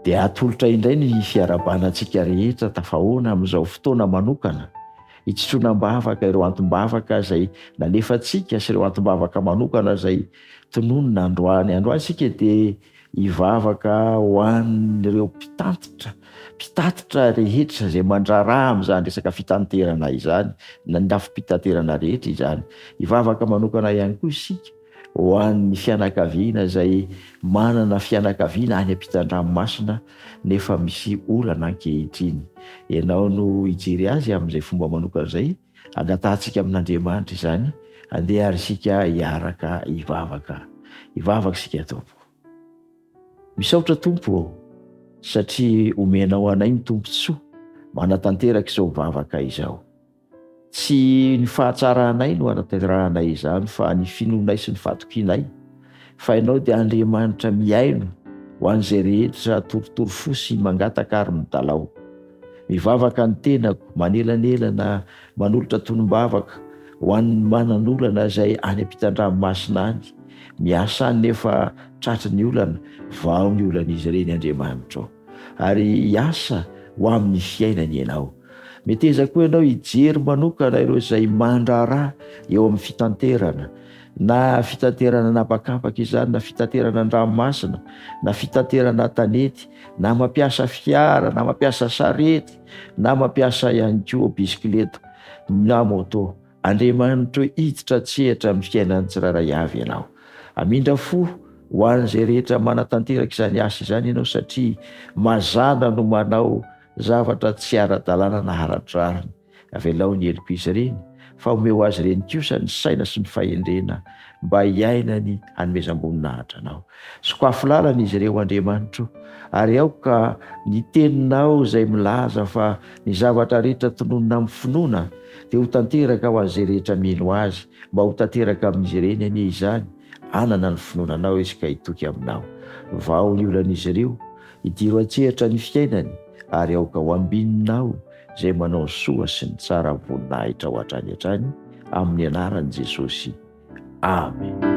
Dia atolotra indray ny fiarahabana antsika rehetra tafahoana amin'izao fotoana manokana hitsitroana am-bavaka ireo antom-bavaka izay nalefantsika sy ireo antom-bavaka manokana izay tononina androany. Androany isika dia hivavaka ho an'ireo mpitantitra, mpitatitra rehetra izay mandraharaha amin'izany resaka fitanterana izany, na ny lafim-pitaterana rehetra izany. Hivavaka manokana ihany koa isika ho an'ny fianakaviana izay manana fianakaviana any ampitan-dranomasina nefa misy olana ankehitriny. Ianao no hijery azy amin'izay fomba manokana izay, angatahantsika amin'Andriamanitra izany, andeha ary isika hiaraka hivavaka. Hivavaka isika Tompoko. Misaotra Tompo ô, satria omenao anay ny tombontsoa manatanteraka izao vavaka izao. Tsy ny fahatsaranay no anatanterahanay izany fa ny finoanay sy ny fahatokianay fa Ianao dia Andriamanitra mihaino ho an'izay rehetra torotoro fo sy mangataka ary mitalaho. Mivavaka ny tenako, manelanelana, manolotra tonom-bavaka ho an'ny manan'olana izay any ampitan-dranomasina any, miasa any nefa tratry ny olana, vaho ny olan'izy ireny Andriamanitra ô. Ary hiasa ho amin'ny fiainany Ianao. Meteza koa ianao hijery manokana ireo izay mandraharaha eo amin'ny fitanterana, na fitanterana an'habakabaka izany, na fitanterana an-dranomasina, na fitanterana an-tanety, na mampiasa fiara, na mampiasa sarety, na mampiasa ihany koa bisikileta na moto. Andriamanitro hiditra an-tsehatra amin'ny fiainan'ny tsirairay avy ianao. Hamindra fo ho an'izay rehetra manatanteraka izany asa izany ianao satria mazàna no manao zavatra tsy ara-dalàna na ara-drariny. Avelao ny helok'izy ireny, fa omeo azy ireny kosa ny saina sy ny fahendrena mba hiainany hanomezam-boninahitra Anao. Sokafy lalana izy ireo, Andriamanitro, ary aoka ny Teninao izay milaza fa ny zavatra rehetra tononina amin'ny finoana dia ho tanteraka ho an'izay rehetra mino azy, mba ho tanteraka amin'izy ireny anie izany, hanana ny finoana Anao izy ka hitoky Aminao. Vaho ny olan'izy ireo, Idiro an-tsehatra ny fiainany ary aoka ho ambininao izay manao ny soa sy ny tsara voninahitrao hatrany hatrany amin'ny anaran'i Jesosy. Amen.